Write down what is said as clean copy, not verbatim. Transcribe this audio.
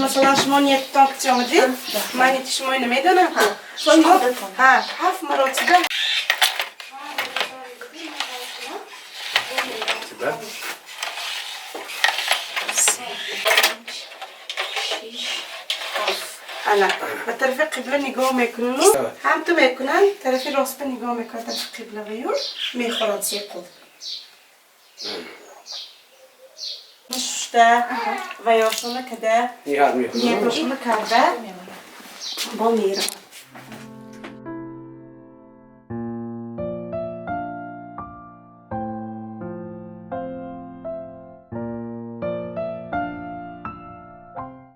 Масалан, шумо ниятатон ки омадед, ман нияти шумои намедонам. Шумо ҳафт маротиба. Ана ба тарафи қибла нигоҳ мекунану ҳамту мекунанд, тарафи ростба нигоҳ мекунанд, тарафи қибла ваю мехӯранд се қул. Шушта ва ёшона када, ниятошона карда бо мераванд.